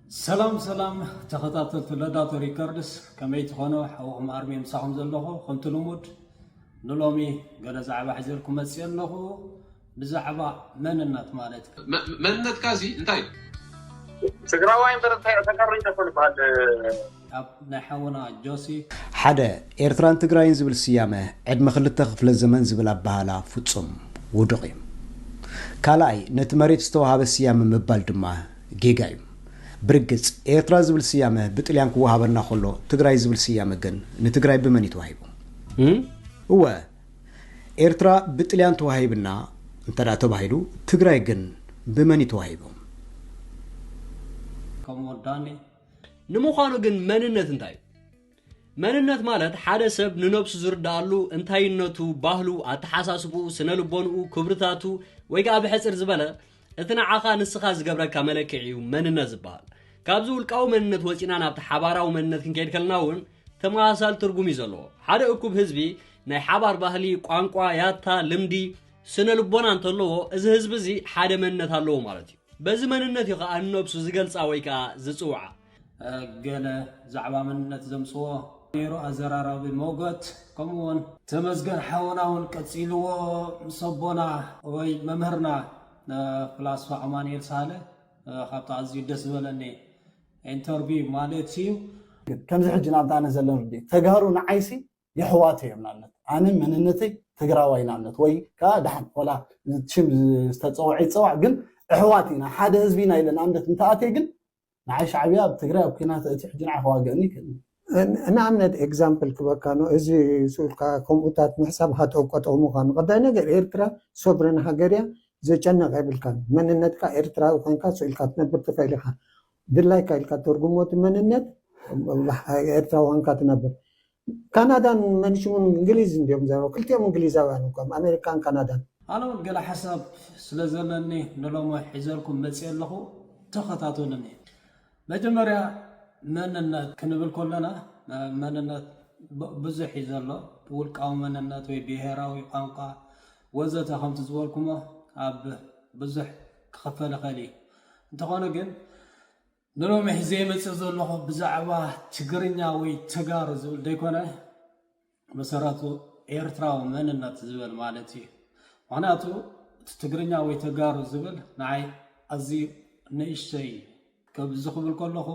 ሰላም ሰላም ተኸታተልቲ ለዳቶ ሪከርድስ፣ ከመይ ትኾኑ? ሓውኹም ኣርሜ ምሳኹም ዘለኹ። ከምቲ ልሙድ ንሎሚ ገለ ዛዕባ ሒዘልኩም መፅእ ኣለኹ። ብዛዕባ መንነት ማለት እዩ። መ- መንነትካ እዚ እንታይ እዩ? ትግራዋይ እምበር እንታይ ተጋሩ ይደፈን ይበሃል። ኣብ ናይ ሓውና ጆሲ ሓደ፣ ኤርትራን ትግራይን ዝብል ስያመ ዕድመ ክልተ ክፍለ ዘመን ዝብል ኣበሃላ ፍጹም ውዱቕ እዩ። ካልኣይ፣ ነቲ መሬት ዝተዋሃበ ስያመ ምባል ድማ ጌጋ እዩ። ብርግጽ ኤርትራ ዝብል ስያመ ብጥልያን ክወሃበና ከሎ፣ ትግራይ ዝብል ስያመ ግን ንትግራይ ብመን እዩ ተዋሂቡ? እወ፣ ኤርትራ ብጥልያን ተዋሂብና እንተ ደኣ ተባሂሉ፣ ትግራይ ግን ብመን እዩ ተዋሂቡ? ከምኡ ዳኒ ንምዃኑ ግን መንነት እንታይ እዩ? መንነት ማለት ሓደ ሰብ ንነብሱ ዝርድኣሉ እንታይነቱ፣ ባህሉ፣ ኣተሓሳስብኡ፣ ስነ ልቦንኡ፣ ክብርታቱ ወይ ከዓ ብሕፅር ዝበለ እቲ ንዓኻ ንስኻ ዝገብረካ መለክዒ እዩ መንነት ዝበሃል። ካብዚ ውልቃዊ መንነት ወፂና ናብቲ ሓባራዊ መንነት ክንከይድ ከለና እውን ተመሳሳሊ ትርጉም እዩ ዘለዎ። ሓደ እኩብ ህዝቢ ናይ ሓባር ባህሊ፣ ቋንቋ፣ ያታ፣ ልምዲ፣ ስነ ልቦና እንተለዎ እዚ ህዝቢ እዚ ሓደ መንነት ኣለዎ ማለት እዩ። በዚ መንነት እዩ ከዓ ንነብሱ ዝገልፃ ወይ ከዓ ዝፅውዓ። ገለ ዛዕባ መንነት ዘምፅዎ ነይሩ። ኣዘራራቢ ሞገት ከምኡውን ተመስገን ሓውና እውን ቀፂልዎ። ምስ ኣቦና ወይ መምህርና ፍላስፋ ኣማኑኤል ሳህለ ካብቲ ኣዝዩ ደስ ዝበለኒ ኢንተርቪው ማለት እዩ። ከምዚ ሕጂ ናብታ ኣነ ዘለኒ ርድኢት ተጋሩ ንዓይሲ የሕዋት እዮም። ንኣብነት ኣነ መንነተይ ትግራዋይ ንኣብነት ወይ ከዓ ደሓን ወላ ሽም ዝተፀውዐ ይፀዋዕ ግን ኣሕዋት ኢና ሓደ ህዝቢ ኢና ኢለ ንኣብነት እንተኣትየ ግን ንዓይ ሻዕብያ ኣብ ትግራይ ኣብ ኲናት እቲ ሕጂ ንዓይ ከዋግእኒ ይክእል እዩ። ንኣብነት ኤግዛምፕል ክበካ ነው እዚ ስኡልካ ከምኡታት ምሕሳብ ሃጠው ቀጠው ምዃኑ ቀዳይ ነገር ኤርትራ ሶብረን ሃገር እያ። ዘጨነቕ የብልካን መንነትካ ኤርትራዊ ኮይንካ ስኡልካ ትነብር ትኽእል ኢኻ። ድላይካ ኢልካ ተርጉሞ እቲ መንነት ኤርትራዊ ኮይንካ ትነብር። ካናዳን መንሽሙን እንግሊዝ እንዲዮም ዘረው ክልቲኦም እንግሊዛውያን እኮም ኣሜሪካን ካናዳን። ኣነ እውን ገለ ሓሳብ ስለ ዘለኒ ንሎሚ ሒዘልኩም መፅእ ኣለኹ። ተኸታተሉኒ። መጀመርያ መንነት ክንብል ከለና መንነት ብዙሕ እዩ ዘሎ። ውልቃዊ መንነት ወይ ብሄራዊ ቋንቋ ወዘተ ከምቲ ዝበልኩሞ ኣብ ብዙሕ ክኽፈል ይኽእል እዩ። እንተኾነ ግን ንሎሚ ሒዘ ይመፅእ ዘለኹ ብዛዕባ ትግርኛ ወይ ተጋሩ ዝብል ዘይኮነ መሰረቱ ኤርትራዊ መንነት ዝብል ማለት እዩ። ምክንያቱ እቲ ትግርኛ ወይ ተጋሩ ዝብል ንዓይ ኣዝዩ ንእሽተይ እዩ። ከብዚ ክብል ከለኹ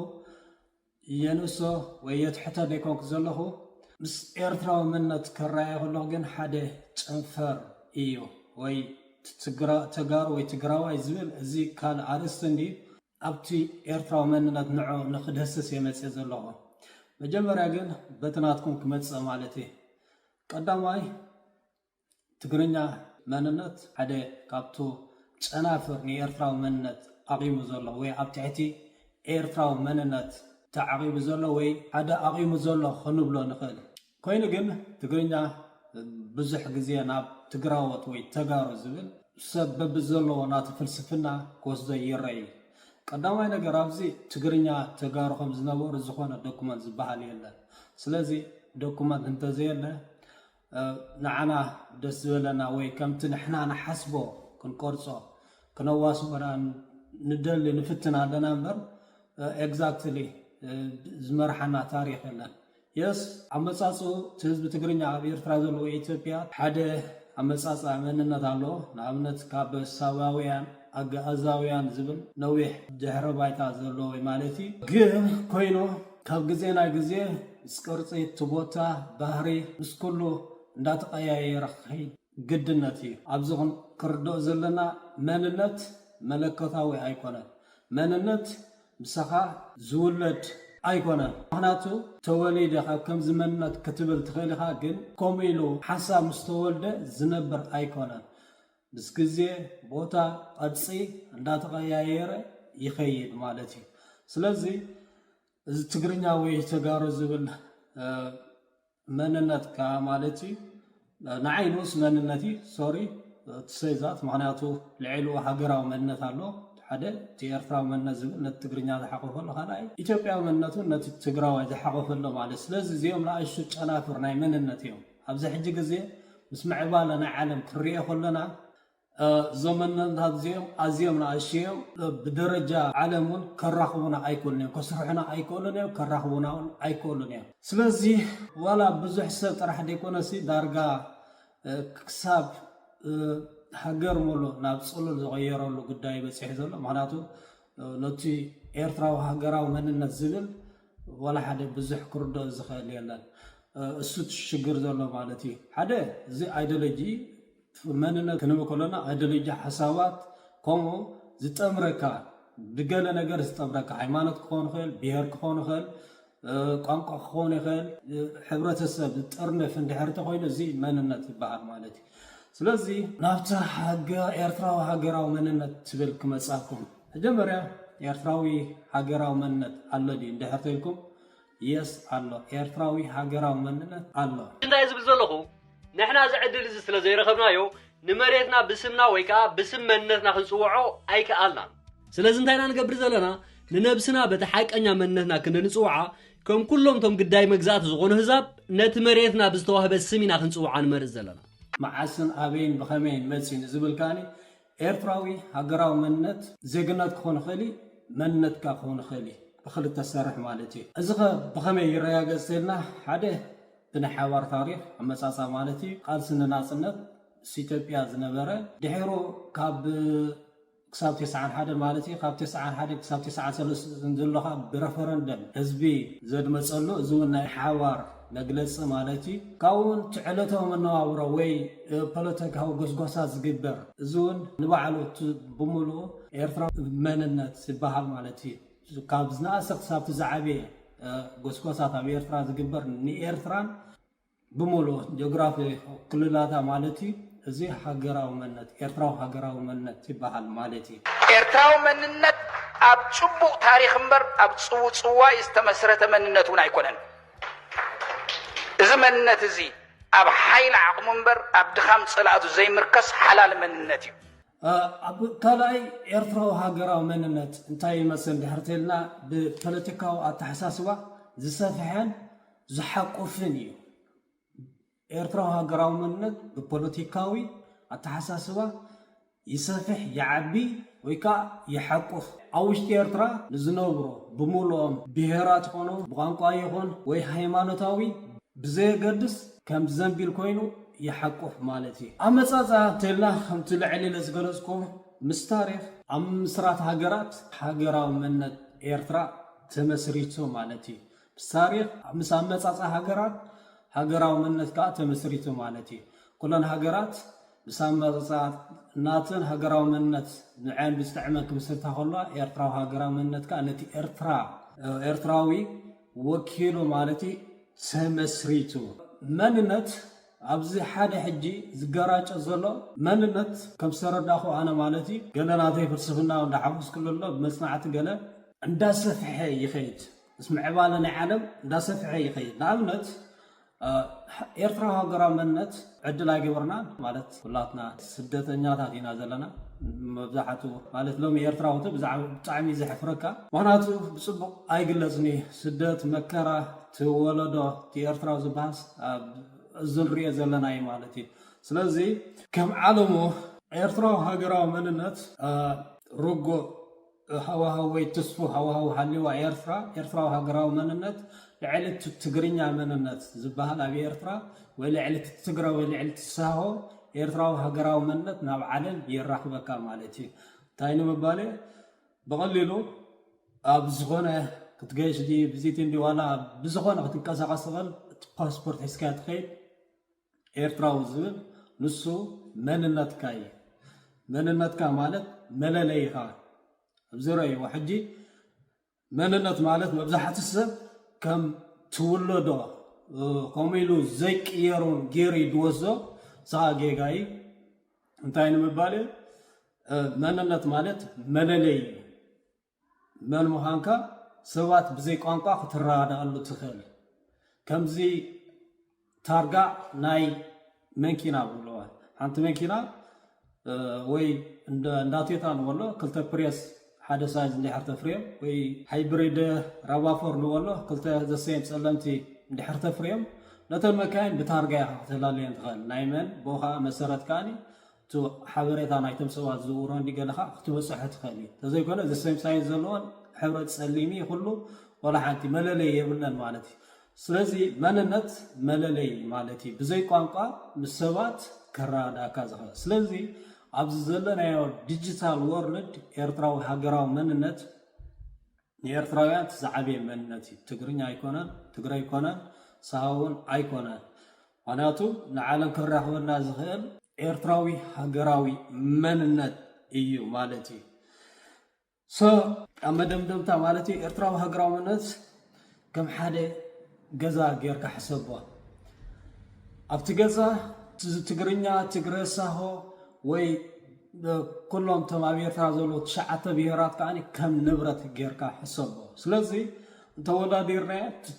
የንእሶ ወይ የትሕተ ዘይኮንኩ ዘለኹ ምስ ኤርትራዊ መንነት ከረኣየ ከለኹ ግን ሓደ ጨንፈር እዩ። ወይ ተጋሩ ወይ ትግራዋይ ዝብል እዚ ካልእ ኣርእስቲ እንዲ ኣብቲ ኤርትራዊ መንነት ንዑ ንክድህስስ እየ መፅእ ዘለኹ። መጀመርያ ግን በቲ ናትኩም ክመፅእ ማለት እየ። ቀዳማይ ትግርኛ መንነት ሓደ ካብቱ ጨናፍር ንኤርትራዊ መንነት ኣቒሙ ዘሎ ወይ ኣብ ትሕቲ ኤርትራዊ መንነት ተዓቒቡ ዘሎ ወይ ሓደ ኣቒሙ ዘሎ ክንብሎ ንኽእል። ኮይኑ ግን ትግርኛ ብዙሕ ግዜ ናብ ትግራዎት ወይ ተጋሩ ዝብል ሰብ በብዘለዎ ናቱ ፍልስፍና ክወስዶ ይረአ እዩ። ቀዳማይ ነገር ኣብዚ ትግርኛ ተጋሩ ከም ዝነበሩ ዝኾነ ዶኩመንት ዝበሃል የለን። ስለዚ ዶኩመንት እንተዘየለ ንዓና ደስ ዝበለና ወይ ከምቲ ንሕና ንሓስቦ ክንቀርጾ ክነዋስኦ ንደሊ ንፍትን ኣለና እምበር ኤግዛክትሊ ዝመርሓና ታሪኽ የለን። የስ ኣመፃፅኡ እቲ ህዝቢ ትግርኛ ኣብ ኤርትራ ዘለዎ ኢትዮጵያ ሓደ ኣመፃፅኣ መንነት ኣለዎ። ንኣብነት ካብ ሳባውያን ኣገኣዛውያን ዝብል ነዊሕ ድሕረ ባይታ ዘለዎ ማለት እዩ። ግን ኮይኑ ካብ ግዜ ናይ ግዜ ምስ ቅርፂ እቲ ቦታ ባህሪ ምስ ኩሉ እንዳተቀያየረ ክኸይድ ግድነት እዩ። ኣብዚ ክንርድኦ ዘለና መንነት መለኮታዊ ኣይኮነን። መንነት ምሳኻ ዝውለድ ኣይኮነን። ምክንያቱ ተወሊደ ካብ ከምዚ መንነት ክትብል ትኽእል ኢኻ፣ ግን ከምኡ ኢሉ ሓንሳብ ምስ ተወልደ ዝነብር ኣይኮነን። ምስ ግዜ ቦታ ቅርፂ እንዳተቐያየረ ይኸይድ ማለት እዩ። ስለዚ እዚ ትግርኛ ወይ ተጋሩ ዝብል መንነትካ ማለት እዩ። ንዓይ ንኡስ መንነት እዩ ሶሪ ትሰይዛት ምክንያቱ ልዕሉ ሃገራዊ መንነት ኣሎ። ሓደ እቲ ኤርትራዊ መንነት ዝብል ነቲ ትግርኛ ዝሓቆፈ ኣሎ ካልኣይ ኢትዮጵያዊ መንነቱ ነቲ ትግራዋይ ዝሓቆፈ ኣሎ ማለት ስለዚ እዚኦም ንኣሽቱ ጨናፍር ናይ መንነት እዮም። ኣብዚ ሕጂ ግዜ ምስ ምዕባለ ናይ ዓለም ክንሪኦ ከለና እዞም መንነታት እዚኦም ኣዝዮም ንኣሽዮም፣ ብደረጃ ዓለም እውን ከራኽቡና ኣይክእሉን እዮም፣ ከስርሑና ኣይክእሉን እዮም፣ ከራኽቡና እውን ኣይክእሉን እዮም። ስለዚ ዋላ ብዙሕ ሰብ ጥራሕ ዘይኮነሲ ዳርጋ ክሳብ ሃገር ሙሉእ ናብ ጽሉል ዝቐየረሉ ጉዳይ በጺሑ ዘሎ። ምኽንያቱ ነቲ ኤርትራዊ ሃገራዊ መንነት ዝብል ዋላ ሓደ ብዙሕ ክርድኦ ዝኽእል የለን። እሱ ሽግር ዘሎ ማለት እዩ። ሓደ እዚ ኣይዲዮሎጂ መንነት ክንብል ከለና ኣይዲዮሎጂ ሓሳባት ከምኡ ዝጠምረካ ብገለ ነገር ዝጠምረካ ሃይማኖት ክኾን ይኽእል፣ ብሄር ክኾን ይኽእል፣ ቋንቋ ክኾን ይኽእል፣ ሕብረተሰብ ዝጥርንፍ እንድሕር ተኾይኑ እዚ መንነት ይበሃል ማለት እዩ። ስለዚ ናብቲ ሃገ ኤርትራዊ ሃገራዊ መንነት ትብል ክመጻኩም መጀመርያ ኤርትራዊ ሃገራዊ መንነት ኣሎ ድዩ እንድሕር ተልኩም የስ ኣሎ። ኤርትራዊ ሃገራዊ መንነት ኣሎ። እንታይ ዝብል ዘለኹ ንሕና እዚ ዕድል እዚ ስለ ዘይረኸብናዮ ንመሬትና ብስምና ወይ ከዓ ብስም መንነትና ክንፅውዖ ኣይከኣልናን። ስለዚ እንታይ ኢና ንገብር ዘለና? ንነብስና በቲ ሓቀኛ መንነትና ክንንፅውዓ ከም ኩሎም እቶም ግዳይ መግዛእቲ ዝኾኑ ህዛብ ነቲ መሬትና ብዝተዋህበ ስም ኢና ክንፅውዓ ንመርፅ ዘለና። መዓስን ኣበይን ብኸመይን መፂ ንዝብል ከኣኒ ኤርትራዊ ሃገራዊ መንነት ዜግነት ክኾን ይኽእል እዩ፣ መንነትካ ክኾን ይኽእል እዩ። ብኽልተ ዝሰርሕ ማለት እዩ። እዚ ኸ ብኸመይ ይረጋገጽ ተልና ሓደ ብናይ ሓባር ታሪኽ ኣመጻጻ ማለት እዩ። ቃልሲ ንናጽነት ምስ ኢትዮጵያ ዝነበረ ድሒሩ ካብ ክሳብ ተስዓን ሓደን ማለት እዩ። ካብ ተስዓን ሓደን ክሳብ ተስዓን ሰለስተን ዘሎ ኸኣ ብረፈረንደም ህዝቢ ዘድመጸሉ እዚ እውን ናይ ሓባር መግለጺ ማለት እዩ። ካብኡ እውን እቲ ዕለታዊ መነባብሮ ወይ ፖለቲካዊ ጎስጓሳ ዝግበር እዚ እውን ንባዕሉ እቲ ብምሉኡ ኤርትራ መንነት ዝበሃል ማለት እዩ። ካብ ዝነኣሰ ክሳብ እቲ ዝዓበየ ጎስጓሳት ኣብ ኤርትራ ዝግበር ንኤርትራን ብምሉኡ ጂኦግራፊ ክልላታ ማለት እዩ። እዚ ሃገራዊ መንነት ኤርትራዊ ሃገራዊ መንነት ይበሃል ማለት እዩ። ኤርትራዊ መንነት ኣብ ጽቡቕ ታሪኽ እምበር ኣብ ጽውጽዋይ ዝተመስረተ መንነት እውን ኣይኮነን። እዚ መንነት እዚ ኣብ ሓይሊ ዓቕሙ እምበር ኣብ ድኻም ጸላእቱ ዘይምርከስ ሓላል መንነት እዩ። ኣብ ካልኣይ ኤርትራዊ ሃገራዊ መንነት እንታይ ይመስል እንድሕር ተልና ብፖለቲካዊ ኣተሓሳስባ ዝሰፍሐን ዝሓቁፍን እዩ። ኤርትራዊ ሃገራዊ መንነት ብፖለቲካዊ ኣተሓሳስባ ይሰፍሕ፣ ይዓቢ ወይ ከዓ ይሓቁፍ። ኣብ ውሽጢ ኤርትራ ንዝነብሩ ብምሉኦም ብሄራት ይኾኑ ብቋንቋ ይኹን ወይ ሃይማኖታዊ ብዘየገድስ ከም ዘንቢል ኮይኑ ይሓቁፍ ማለት እዩ። ኣመጻጽኣ እንተልና ከምቲ ልዕል ኢለ ዝገለጽኩ ምስ ታሪኽ ኣብ ምስራት ሃገራት ሃገራዊ መንነት ኤርትራ ተመስሪቱ ማለት እዩ። ምስ ታሪኽ ምስ ኣመጻጽኣ ሃገራት ሃገራዊ መንነት ከዓ ተመስሪቱ ማለት እዩ። ኩለን ሃገራት ምስ ኣመጻጽኣ ናተን ሃገራዊ መንነት ንዐን ብዝጥዕመን ክምስርታ ከለዋ ኤርትራዊ ሃገራዊ መንነት ከዓ ነቲ ኤርትራ ኤርትራዊ ወኪሉ ማለት እዩ ተመስሪቱ። መንነት ኣብዚ ሓደ ሕጂ ዝገራጨ ዘሎ መንነት ከም ዝተረዳኹ ኣነ ማለት እዩ ገለ ናተይ ፍልስፍና እንዳሓፈስኩሉ ኣሎ ብመጽናዕቲ ገለ እንዳሰፍሐ ይኸይድ ምስ ምዕባለ ናይ ዓለም እንዳሰፍሐ ይኸይድ። ንኣብነት ኤርትራዊ ሃገራዊ መንነት ዕድል ኣይገበርናን ማለት ኩላትና ስደተኛታት ኢና ዘለና መብዛሕቱ ማለት ሎሚ ኤርትራዊ ብጣዕሚ ዘሕፍረካ ምክንያቱ ብፅቡቅ ኣይግለፅን እዩ። ስደት መከራ ትወለዶ እቲ ኤርትራዊ ዝበሃል እዚ ንሪኦ ዘለና እዩ ማለት እዩ። ስለዚ ከም ዓለሙ ኤርትራዊ ሃገራዊ መንነት ርጉእ ሃዋህው ወይ ትስፉ ሃዋህው ሃልይዋ ኤርትራ ኤርትራዊ ሃገራዊ መንነት ልዕሊ እቲ ትግርኛ መንነት ዝበሃል ኣብ ኤርትራ ወይ ልዕሊ እቲ ትግረ ወይ ልዕሊ እቲ ሳሆ ኤርትራዊ ሃገራዊ መንነት ናብ ዓለም የራኽበካ ማለት እዩ። እንታይ ንምባል ብቐሊሉ ኣብ ዝኾነ ክትገይሽ ድዩ ቪዚት እንዲ ዋላ ብዝኾነ ክትንቀሳቐስ ትኽእል እቲ ፓስፖርት ሒዝካዮ ትኸይድ ኤርትራዊ ዝብል ንሱ መንነትካ እዩ። መንነትካ ማለት መለለይኻ ኣብዚ ረእይዎ ሕጂ መንነት ማለት መብዛሕቲ ሰብ ከም ትውለዶ ከምኡ ኢሉ ዘይቅየሩን ገይሩ እዩ ዝወስዶ። ንስኻ ጌጋ እዩ። እንታይ ንምባል እዩ? መንነት ማለት መለለይ እዩ። መን ምዃንካ ሰባት ብዘይ ቋንቋ ክትረዳዳኣሉ ትኽእል። ከምዚ ታርጋ ናይ መንኪና ብለዋ ሓንቲ መንኪና ወይ እንዳ ቶዮታ ንበሎ ክልተ ፕሬስ ሓደ ሳይዝ እንድሕር ተፍርዮም ወይ ሃይብሪድ ራቫፎር ንበሎ ክልተ ዘሰይም ፀለምቲ እንድሕር ተፍርዮም ነተን መካይን ብታርጋ ኢኻ ክትላለየን ትኽእል ናይ መን ብኡ ከዓ መሰረት ከዓኒ ሓበሬታ ናይቶም ሰባት ዝውሮ እንዲ ገለኻ ክትበፅሖ ትኽእል እዩ። ተዘይኮነ ዘሰምሳይ ዘለዎን ሕብረት ጸሊሚ ኩሉ ወላ ሓንቲ መለለይ የብለን ማለት እዩ። ስለዚ መንነት መለለይ ማለት እዩ። ብዘይ ቋንቋ ምስ ሰባት ከረዳዳኣካ ዝኽእል። ስለዚ ኣብዚ ዘለናዮ ዲጂታል ወርልድ ኤርትራዊ ሃገራዊ መንነት ንኤርትራውያን እቲ ዝዓበየ መንነት እዩ። ትግርኛ ኣይኮነን፣ ትግረ ኣይኮነን፣ ሳሆ እውን ኣይኮነን። ምክንያቱ ንዓለም ከራኽበና ዝኽእል ኤርትራዊ ሃገራዊ መንነት እዩ ማለት እዩ። ሶ ኣብ መደምደምታ ማለት እዩ ኤርትራዊ ሃገራዊ መንነት ከም ሓደ ገዛ ጌርካ ሕሰቦ። ኣብቲ ገዛ ትግርኛ፣ ትግረ፣ ሳሆ ወይ ኩሎም እቶም ኣብ ኤርትራ ዘለዉ ትሽዓተ ብሄራት ከዓ ከም ንብረት ጌርካ ሕሰቦ። ስለዚ እንተወዳዲርና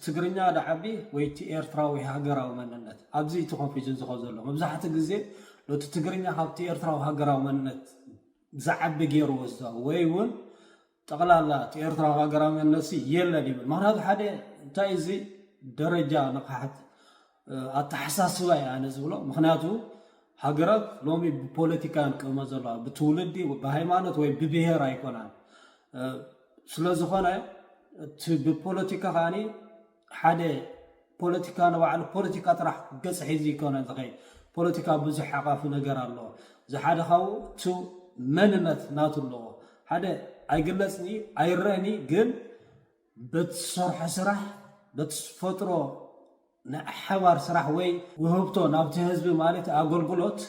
ትግርኛ ደዓቢ ወይ እቲ ኤርትራዊ ሃገራዊ መንነት ኣብዚ እቲ ኮንፊዥን ዝኸ ዘሎ መብዛሕትኡ ግዜ ነቲ ትግርኛ ካብቲ ኤርትራዊ ሃገራዊ መንነት ዝዓቢ ገይሩ ወስዶ ወይ እውን ጠቕላላ እቲ ኤርትራዊ ሃገራዊ መንነት የለን ይብል። ምክንያቱ ሓደ እንታይ እዚ ደረጃ ንቕሓት ኣተሓሳስባ እየ ኣነ ዝብሎ። ምክንያቱ ሃገራት ሎሚ ብፖለቲካ ንቅመ ዘለዋ ብትውልዲ ብሃይማኖት ወይ ብብሄር ኣይኮናን። ስለዝኾነ እቲ ብፖለቲካ ከዓኒ ሓደ ፖለቲካ ንባዕሉ ፖለቲካ ጥራሕ ገጽ ሒዙ ይኮነ ዝኸይ ፖለቲካ ብዙሕ ሓቃፊ ነገር ኣለዎ። እዚ ሓደ ካብኡ እቲ መንነት ናቱ ኣለዎ። ሓደ ኣይግለጽኒ ኣይረአኒ ግን በቲ ዝሰርሖ ስራሕ በቲ ዝፈጥሮ ናይ ሓባር ስራሕ ወይ ውህብቶ ናብቲ ህዝቢ ማለት ኣገልግሎት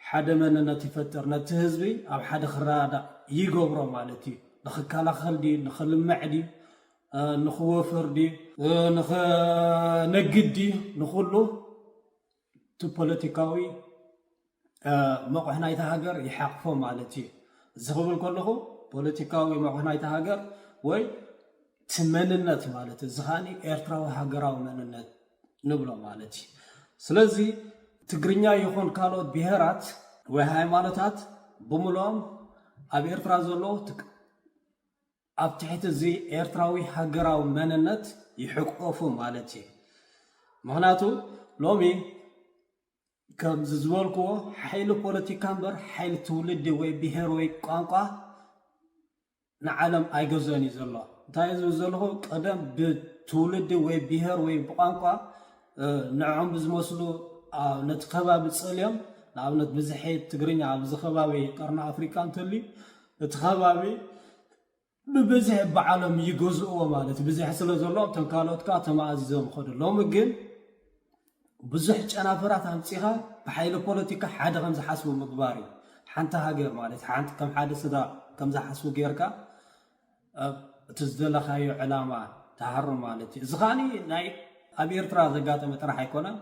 ሓደ መንነት ይፈጥር። ነቲ ህዝቢ ኣብ ሓደ ክረዳዳእ ይገብሮ ማለት እዩ። ንኽከላኸል ድዩ፣ ንኽልምዕ ድዩ፣ ንኽወፍር ድዩ፣ ንኽነግድ ድዩ፣ ንኹሉ እቲ ፖለቲካዊ መቑሕ ናይታ ሃገር ይሓቕፎ ማለት እዩ። እዚ ክብል ከለኹ ፖለቲካዊ መቑሕ ናይታ ሃገር ወይ እቲ መንነት ማለት እዚ ከኣ ኤርትራዊ ሃገራዊ መንነት ንብሎ ማለት እዩ። ስለዚ ትግርኛ ይኹን ካልኦት ብሄራት ወይ ሃይማኖታት ብምልኦም ኣብ ኤርትራ ዘለዉ ኣብ ትሕቲ እዚ ኤርትራዊ ሃገራዊ መንነት ይሕቆፉ ማለት እዩ። ምክንያቱ ሎሚ ከምዚ ዝበልክዎ ሓይሊ ፖለቲካ እምበር ሓይሊ ትውልዲ ወይ ብሄር ወይ ቋንቋ ንዓለም ኣይገዝኦን እዩ ዘሎ። እንታይ እዩ ዝብል ዘለኹ? ቀደም ብትውልዲ ወይ ብሄር ወይ ብቋንቋ ንዕኦም ብዝመስሉ ነቲ ከባቢ ጸልዮም፣ ንኣብነት ብዝሒ ትግርኛ ኣብዚ ከባቢ ቀርኒ ኣፍሪቃ እንተልዩ እቲ ከባቢ ብብዝሒ በዓሎም ይገዝእዎ ማለት እዩ። ብዝሒ ስለ ዘሎ እቶም ካልኦት ከዓ ተመኣዚዞም ይኸዱ። ሎሚ ግን ብዙሕ ጨናፍራት ኣምፂኻ ብሓይሊ ፖለቲካ ሓደ ከም ዝሓስቡ ምግባር እዩ። ሓንቲ ሃገር ማለት ሓንቲ ከም ሓደ ስድራ ከም ዝሓስቡ ጌርካ እቲ ዝደለኻዮ ዕላማ ትሃርም ማለት እዩ። እዚ ከዓኒ ናይ ኣብ ኤርትራ ዘጋጠመ ጥራሕ ኣይኮነን፣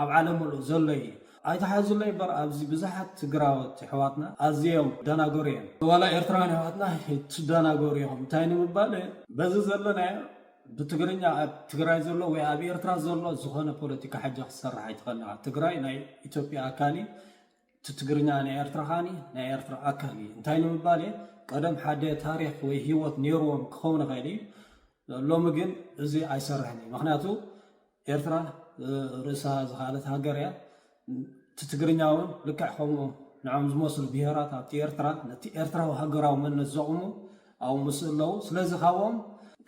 ኣብ ዓለም ሙሉእ ዘሎ እዩ። ኣይትሓዙለይ እምበር ኣብዚ ብዙሓት ትግራዎት ኣሕዋትና ኣዝዮም ደናገሩ እዮም። ዋላ ኤርትራውያን ኣሕዋትና ትደናገሩ ኢኹም። እንታይ ንምባል በዚ ዘለናዮ ብትግርኛ ኣብ ትግራይ ዘሎ ወይ ኣብ ኤርትራ ዘሎ ዝኾነ ፖለቲካ ሕጂ ክትሰርሕ ኣይትኽእልን ኢኻ። ትግራይ ናይ ኢትዮጵያ ኣካል እዩ። እቲ ትግርኛ ናይ ኤርትራ ከዓኒ ናይ ኤርትራ ኣካል እዩ። እንታይ ንምባል እየ ቀደም ሓደ ታሪክ ወይ ህይወት ነይርዎም ክኸውን ይኽእል እዩ። ሎሚ ግን እዚ ኣይሰርሕን እዩ። ምክንያቱ ኤርትራ ርእሳ ዝኸኣለት ሃገር እያ። እቲ ትግርኛ እውን ልክዕ ከምኡ ንዖም ዝመስሉ ብሄራት ኣብቲ ኤርትራ ነቲ ኤርትራዊ ሃገራዊ መንነት ዘቑሙ ኣብኡ ምስ ኣለዉ ስለዚ ካብኦም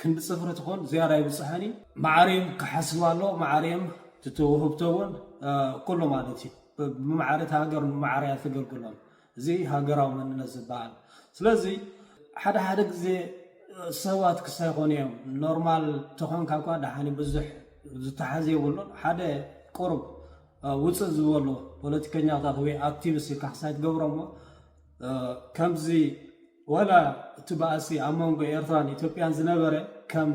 ክንዲ ፅፍሪ ትኾን ዝያዳ ይብፅሐን እዩ። ማዕርዮም ክሓስብ ኣለዎ። ማዕርዮም ትትውህብቶ እውን ኩሉ ማለት እዩ። ብማዕረ እቲ ሃገር ብማዕረ እያ ተገልግሎም። እዚ ሃገራዊ መንነት ዝበሃል። ስለዚ ሓደ ሓደ ግዜ ሰባት ክሳይ ይኾኑ እዮም። ኖርማል ተኾንካ እኳ ደሓኒ ብዙሕ ዝተሓዘ የብሉን። ሓደ ቁሩብ ውፅእ ዝበሉ ፖለቲከኛታት ወይ ኣክቲቪስት ኢልካ ክሳይ ትገብሮ እሞ ከምዚ ወላ እቲ ባእሲ ኣብ መንጎ ኤርትራን ኢትዮጵያን ዝነበረ ከም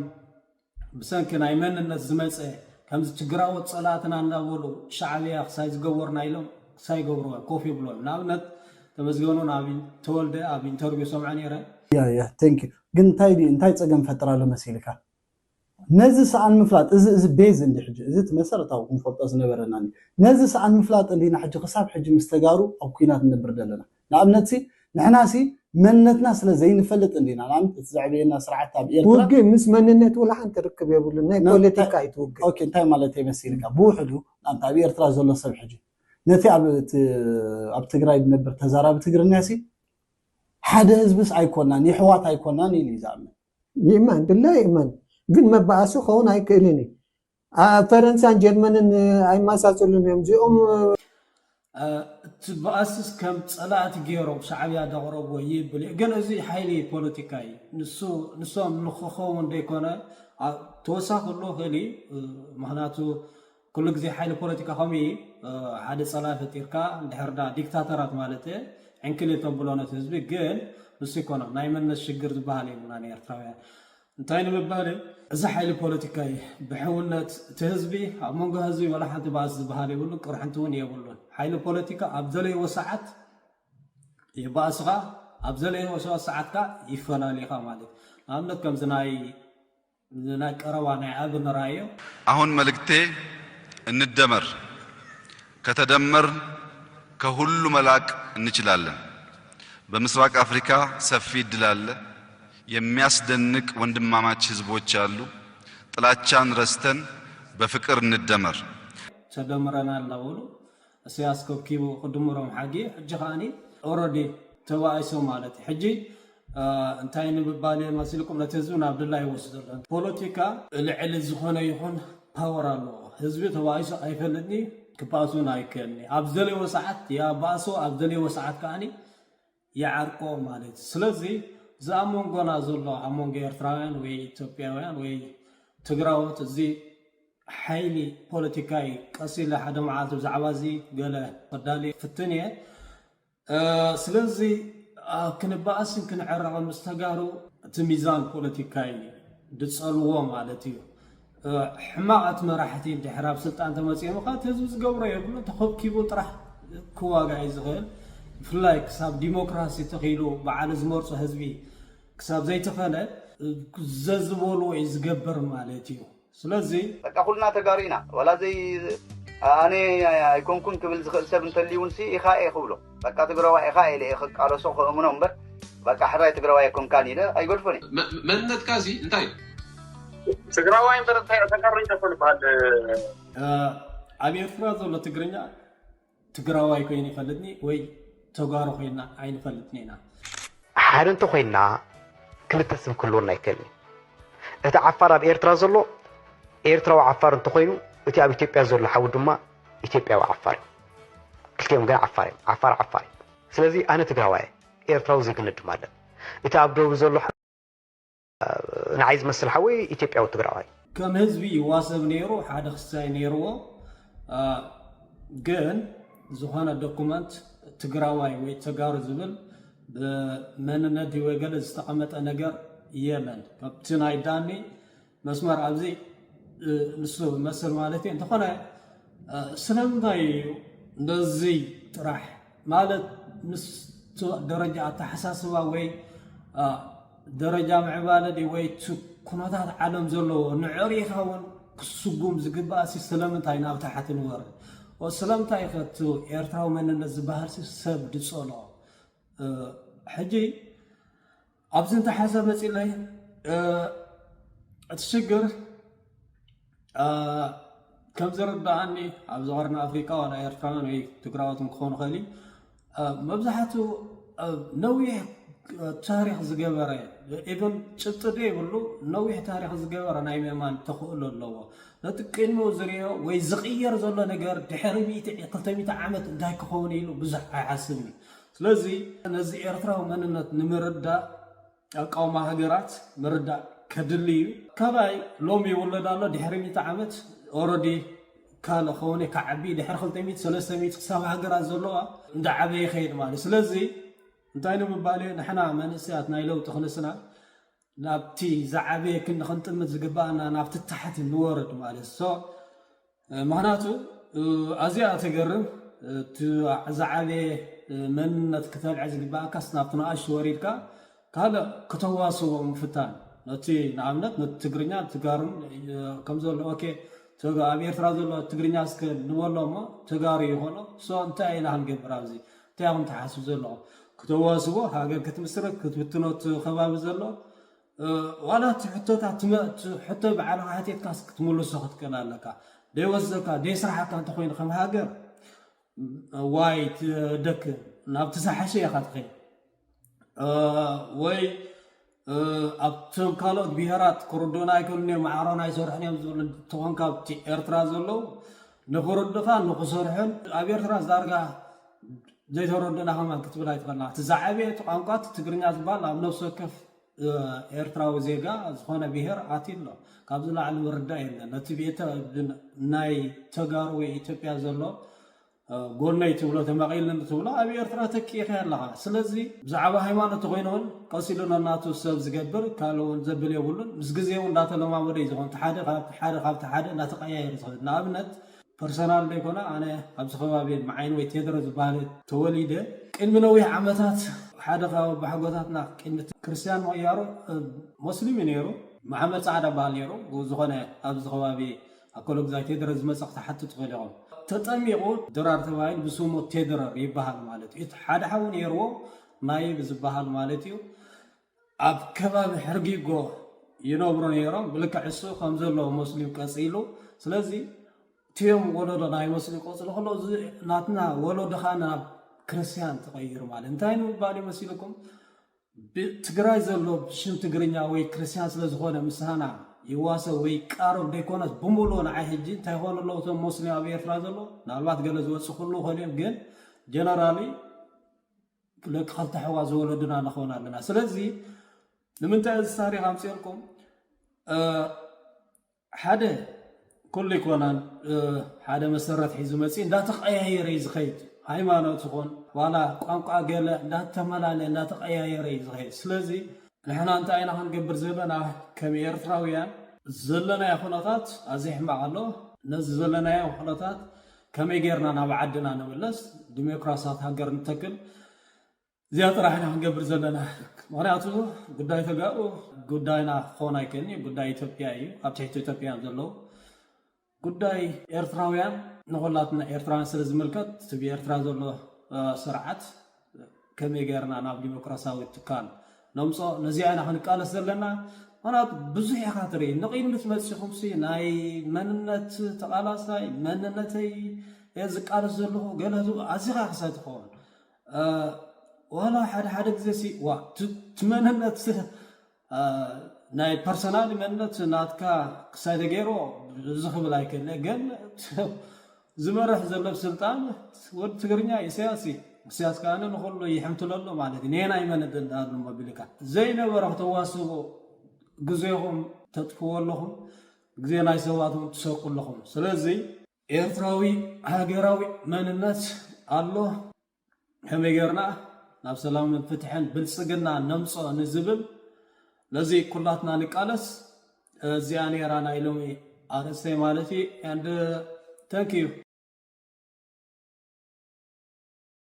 ብሰንኪ ናይ መንነት ዝመፀ ከምዚ ትግራዎት ፀላእትና እንዳበሉ ሻዕብያ ክሳይ ዝገበሩና ኢሎም ክሳይ ይገብርዎ ኮፍ ይብልዎም። ንኣብነት ተመስገኑ ናብ ተወልደ ኣብ ኢንተርቪው ሰምዖ ነይረ። ያ ያ thank you ግን እንታይ ድዩ እንታይ ፀገም ፈጥር ኣሎ መሲልካ? ነዚ ሰኣን ምፍላጥ እዚ እዚ ቤዝ እንዲ ሕጂ እዚ እቲ መሰረታዊ ክንፈልጦ ዝነበረና እንዲ ነዚ ሰኣን ምፍላጥ እንዲና ሕጂ ክሳብ ሕጂ ምስ ተጋሩ ኣብ ኩናት ንነብር ዘለና ንኣብነት ሲ ንሕና ሲ መንነትና ስለ ዘይንፈልጥ እንዲና ንኣብነት እቲ ዘዕበየና ስርዓት ኣብ ኤርትራ ውግእ ምስ መንነት ወላ ሓንቲ ርክብ የብሉን ናይ ፖለቲካ እዩ እቲ ውግእ ኦኬ እንታይ ማለት እዩ መሲልካ ብውሕዱ ንኣብነት ኣብ ኤርትራ ዘሎ ሰብ ሕጂ ነቲ ኣብ እቲ ኣብ ትግራይ ዝነብር ተዛራቢ ትግርኛ ሲ ሓደ ህዝብስ ኣይኮናን፣ የሕዋት ኣይኮናን ኢሉ እዩ ዝኣምን። ይእመን፣ ብላ ይእመን። ግን መባኣሲ ክኸውን ኣይክእልን እዩ። ኣብ ፈረንሳን ጀርመንን ኣይመሳሰሉን እዮም። እዚኦም እቲ በኣስስ ከም ጸላእቲ ገይሮም ሻዕብያ ዘቕረብዎ ይብል እዩ። ግን እዚ ሓይሊ ፖለቲካ እዩ። ንሱ ንሶም ንክኸውን ዘይኮነ ተወሳኺ ክህሉ ይኽእል እዩ። ምክንያቱ ኩሉ ግዜ ሓይሊ ፖለቲካ ከምኡ እዩ። ሓደ ጸላኢ ፈጢርካ እንድሕር ዳ ዲክታተራት ማለት ዕንክሊል ተብሎ ነቲ ህዝቢ። ግን ንሱ ይኮኖም ናይ መንነት ሽግር ዝበሃል የብልና ንኤርትራውያን። እንታይ ንምባል እዩ? እዚ ሓይሊ ፖለቲካ እዩ። ብሕውነት እቲ ህዝቢ ኣብ መንጎ ህዝቢ ወላ ሓንቲ ባእሲ ዝበሃል የብሉን፣ ቅርሕንቲ እውን የብሉን። ሓይሊ ፖለቲካ ኣብ ዘለይዎ ሰዓት ይባእስኻ፣ ኣብ ዘለይዎ ሰዓት ከዓ ይፈላሊኻ ማለት እዩ። ንኣብነት ከምዚ ናይ ናይ ቀረባ ናይ ኣብ ንራዮ አሁን መልእክቴ እንደመር፣ ከተደመርን ከሁሉ መላቅ እንችላለን። በምስራቅ አፍሪካ ሰፊ እድል አለ። የሚያስደንቅ ወንድማማች ህዝቦች አሉ። ጥላቻን ረስተን በፍቅር እንደመር። ተደምረናል እናበሉ እሰያስ ከብኪቡ ክድምሮም ሓጊ ሕጂ ከዓኒ ኦረዲ ተባኢሶ ማለት እዩ። ሕጂ እንታይ ንምባል እየ መሲልኩም ነቲ ህዝቢ ናብ ድላ ይወስዶ ኣሎ። ፖለቲካ ልዕሊ ዝኾነ ይኹን ፓወር ኣለዎ። ህዝቢ ተባኢሶ ኣይፈልጥኒ ክባእሱን ኣይከልኒ ኣብ ዘለዎ ሰዓት ያባእሶ ኣብ ዘለዎ ሰዓት ከዓኒ ይዓርቆ ማለት እዩ። ስለዚ እዚ ኣብ መንጎና ዘሎ ኣብ መንጎ ኤርትራውያን ወይ ኢትዮጵያውያን ወይ ትግራዎት እዚ ሓይሊ ፖለቲካ እዩ። ቀስ ኢለ ሓደ መዓልቲ ብዛዕባ እዚ ገለ ከዳሊ ፍትን እየ። ስለዚ ክንበኣስን ክንዕረቕን ምስ ተጋሩ እቲ ሚዛን ፖለቲካ እዩ ድፀልዎ ማለት እዩ። ሕማቓት መራሕቲ እንድሕር ኣብ ስልጣን ተመፂኦም ከዓ እቲ ህዝቢ ዝገብሮ የብሉ ተኸብኪቡ ጥራሕ ክዋጋእ እዩ ዝኽእል። ብፍላይ ክሳብ ዲሞክራሲ ተኺሉ በዓሉ ዝመርፆ ህዝቢ ክሳብ ዘይተኸለ ዘዝበልዎ እዩ ዝገብር ማለት እዩ። ስለዚ በቃ ኩልና ተጋሩ ኢና ዋላ ዘይ ኣነ ኣይኮንኩን ክብል ዝኽእል ሰብ እንተልዩ እውን ሲ ኢኻ እየ ክብሎ በቃ ትግራዋይ ኢኻ ኢለ እየ ክቃለሶ ከእምኖ እምበር በቃ ሕራይ ትግራዋይ ኣይኮንካን ኢለ ኣይገድፎን እየ። መንነትካ እዚ እንታይ ትግራዋይ እምበር እንታይ ተጋሩ ይነኮን በሃል ኣብ ኤርትራ ዘሎ ትግርኛ ትግራዋይ ኮይኑ ይፈልጥኒ ወይ ተጋሩ ኮይና ኣይንፈልጥን ኢና። ሓደ እንተኮይንና ክልተ ስም ክህልወና ኣይክእልን እዩ። እቲ ዓፋር ኣብ ኤርትራ ዘሎ ኤርትራዊ ዓፋር እንተኮይኑ እቲ ኣብ ኢትዮጵያ ዘሎ ሓው ድማ ኢትዮጵያዊ ዓፋር እዩ። ክልቲኦም ግን ዓፋር እዮም። ዓፋር ዓፋር እዩ። ስለዚ ኣነ ትግራዋይ እየ። ኤርትራዊ ዜግነት ድማ ኣለኒ። እቲ ኣብ ደቡብ ዘሎ ንዓይ ዝመስል ሓወይ ኢትዮጵያዊ ትግራዋይ። ከም ህዝቢ ይዋሰብ ነይሩ፣ ሓደ ክሳይ ነይርዎ። ግን ዝኾነ ዶኩመንት ትግራዋይ ወይ ተጋሩ ዝብል ብመንነት ድዩ ወይ ገለ ዝተቐመጠ ነገር የለን። ካብቲ ናይ ዳኒ መስመር ኣብዚ ንሱ መስል ማለት እዩ። እንተኾነ ስለምንታይ እዩ እንደዚ ጥራሕ ማለት ምስ ደረጃ ኣተሓሳስባ ወይ ደረጃ ምዕባለ ድዩ ወይ እቲ ኩነታት ዓለም ዘለዎ ንዕሪኻ እውን ክስጉም ዝግባእ ሲ ስለምንታይ ናብ ታሕቲ ንወርድ? ስለምንታይ ከ እቲ ኤርትራዊ መንነት ዝበሃል ሲ ሰብ ድጸልኦ? ሕጂ ኣብዚ እንተሓሰብ መፂለይ እቲ ሽግር ከም ዝርዳኣኒ ኣብዚ ቀርኒ ኣፍሪቃ ዋላ ኤርትራውያን ወይ ትግራዎትን ክኾኑ ኽእል እዩ መብዛሕትኡ ነዊሕ ታሪክ ዝገበረ ኢቨን ጭብጢ ዘይብሉ ነዊሕ ታሪክ ዝገበረ ናይ ምእማን ተኽእሎ ኣለዎ። ነቲ ቅድሚኡ ዝሪኦ ወይ ዝቕየር ዘሎ ነገር ድሕሪ ሚእቲ ክልተ ሚእቲ ዓመት እንታይ ክኸውን ኢሉ ብዙሕ ኣይሓስብን እዩ። ስለዚ ነዚ ኤርትራዊ መንነት ንምርዳእ ኣቃውማ ሃገራት ምርዳእ ከድሊ እዩ። ካልኣይ ሎሚ ይውለድ ኣሎ ድሕሪ ሚእቲ ዓመት ኦረዲ ካልእ ከውን ከዓቢ ድሕሪ ክልተ ሚእቲ ሰለስተ ሚእቲ ክሳብ ሃገራት ዘለዋ እንዳዓበየ ይኸይድ ማለት እዩ። ስለዚ እንታይ ንምባል እዩ ንሕና መንእሰያት ናይ ለውጢ ክንስና ናብቲ ዝዓበየ ክንዲ ክንጥምት ዝግባኣና ናብቲ ታሕቲ ንወርድ ማለት so ምክንያቱ ኣዚኣ ተገርም እቲ ዝዓበየ መንነት ክተልዐ ዝግባኣካስ ናብቲ ንኣሽቱ ወሪድካ ካልእ ክተዋስቦ ምፍታን ነቲ ንኣብነት ነቲ ትግርኛ ትጋሩን ከምዘሎ ኦኬ ተጋ ኣብ ኤርትራ ዘሎ ትግርኛ እስከ ንበሎ እሞ ተጋሩ ይኾኖ so እንታይ ኢና ክንገብር ኣብዚ እንታይ ኢኹም ትሓስቡ ዘለኹም ክተዋስቦ ሃገር ክትምስረት ክትብትኖ እቲ ከባቢ ዘሎ ዋላ እቲ ሕቶታት ሕቶ ባዕልኻ ሓቲትካስ ክትምልሶ ክትክእል ኣለካ ደይወዘካ ደይስራሓካ እንተኮይኑ ከም ሃገር ዋይ ትደክም፣ ናብቲ ዝሓሸ ኢኻ ትኸይድ። እ፣ ወይ እ፣ ኣብቶም ካልኦት ብሄራት ክርድኡና ኣይክእሉን እዮም፣ ማዕሮና ኣይሰርሑን እዮም ዝብሉ እንተኾንካ ኣብቲ ኤርትራ ዘለዉ ንኽርድኻ ንኽሰርሑን ኣብ ኤርትራ ዳርጋ ዘይተረድኡና ከማን ክትብል ኣይትኽእልና። እቲ ዝዓበየ እቲ ቋንቋ እቲ ትግርኛ ዝበሃል ኣብ ነፍሲ ወከፍ እ፣ ኤርትራዊ ዜጋ ዝኾነ ብሄር ኣትዩ ኣሎ። ካብዚ ላዕሊ ምርዳእ የለን። ነቲ ቤተ ናይ ተጋሩ ወይ ኢትዮጵያ ዘሎ ጎነይ ትብሎ ተመቒልኒ ትብሎ ኣብ ኤርትራ ተኪኢኻ ኣለኻ። ስለዚ ብዛዕባ ሃይማኖት ተኮይኑ እውን ቀስ ኢሉ ነናቱ ሰብ ዝገብር ካልእ እውን ዘብል የብሉን። ምስ ግዜ እውን እንዳተለማመደ እዩ ዝኸውን። ሓደ ካብቲ ሓደ ካብቲ ሓደ እንዳተቀያየረ ዝኸድ። ንኣብነት ፐርሰናል ዘይኮነ ኣነ ኣብዚ ከባቢ መዓይን ወይ ቴድሮ ዝበሃል ተወሊደ ቅድሚ ነዊሕ ዓመታት ሓደ ካብ ኣቦሓጎታትና ቅድሚ ክርስትያን ምቕያሩ እ፣ ሞስሊም እዩ ነይሩ። መሓመድ ጻዕዳ በሃል ነይሩ። ዝኾነ ኣብዚ ከባቢ ኣኮሎ ግዛይ ቴድሮ ዝመጸ ክትሓቱ ትኽእል ኢኹም። ተጠሚቑ ድራር ተባሂሉ ብስሙ ቴድረር ይበሃል ማለት እዩ። እቲ ሓደ ሓው ነይርዎ ናይ ብዝበሃል ማለት እዩ። ኣብ ከባቢ ሕርጊጎ ይነብሩ ነይሮም። ብልክዕ እሱ ከም ዘሎ ሞስሊም ቀጺሉ። ስለዚ እቲኦም ወለዶ ናይ ሞስሊም ቀጽሉ ከሎ እዚ ናትና ወለዶ ኸኣ ናብ ክርስትያን ተቐይሩ ማለት እንታይ ንምባል እዩ መሲልኩም? ትግራይ ዘሎ ሽም ትግርኛ ወይ ክርስትያን ስለ ዝኾነ ምሳና ይዋሰ ወይ ይቃረብ ዘይኮነስ ብምሉኡ ንዓይ ሕጂ እንታይ ይኾኑ ኣለዉ እቶም ሞስሊም ኣብ ኤርትራ ዘሎ ምናልባት ገለ ዝወፅእ ክህሉ ይኽእል እዮም ግን ጀነራሊ ደቂ ኸልተ ኣሕዋ ዝወለዱና ንኾን ኣለና ስለዚ ንምንታይ እዚ ታሪክ ኣምፅኦልኩም ሓደ ኩሉ ኣይኮናን ሓደ መሰረት ሒዙ መፂ እንዳተቀያየረ እዩ ዝኸይድ ሃይማኖት ይኹን ዋላ ቋንቋ ገለ እንዳተመላለየ እንዳተቀያየረ እዩ ዝኸይድ ስለዚ ንሕና እንታይ ኢና ክንገብር ዘለና ከም ኤርትራውያን ዘለናዮ ኩነታት ኣዝዩ ሕማቕ ኣሎ ነዚ ዘለናዮ ኩነታት ከመይ ጌርና ናብ ዓድና ንምለስ ዲሞክራሲያት ሃገር ንተክል እዚኣ ጥራሕ ኢና ክንገብር ዘለና ምክንያቱ ጉዳይ ተጋሩ ጉዳይና ክኾን ኣይክእልን እዩ ጉዳይ ኢትዮጵያ እዩ ኣብ ትሕቲ ኢትዮጵያ እዮም ዘለዉ ጉዳይ ኤርትራውያን ንኩላትና ኤርትራውያን ስለ ዝምልከት እቲ ብኤርትራ ዘሎ ስርዓት ከመይ ገርና ናብ ዲሞክራሲያዊ ትካል ነምፅኦ ነዚኣ ኢና ክንቃለስ ዘለና ምክንያቱ ብዙሕ ኢኻ ትርኢ ንቅድሚት መፂኹምሲ ናይ መንነት ተቃላሳይ መንነተይ እየ ዝቃለስ ዘለኹ ገለ ኣዚኻ ክሳይ ትኸውን ዋላ ሓደ ሓደ ግዜ ሲ ዋ እቲ መንነት ናይ ፐርሰናል መንነት ናትካ ክሳይ ተገይርዎ እዚ ክብል ኣይክእል ግን ዝመርሕ ዘሎ ስልጣን ወዲ ትግርኛ ኢሳያስ እዩ ኢሳያስ ከዓ ንኩሉ ይሕምትለሎ ማለት እዩ ኔና ይመነጥ እንዳሉ መቢልካ ዘይነበረ ክተዋስቡ ግዜኹም ተጥፍዎ ኣለኹም ግዜ ናይ ሰባት እውን ትሰርቁ ኣለኹም ስለዚ ኤርትራዊ ሃገራዊ መንነት ኣሎ ከመይ ጌርና ናብ ሰላምን ፍትሕን ብልጽግና ነምጽኦ ንዝብል ነዚ ኩላትና ንቃለስ እዚኣ ነራ ናይ ሎሚ ኣርእስተይ ማለት እዩ and thank you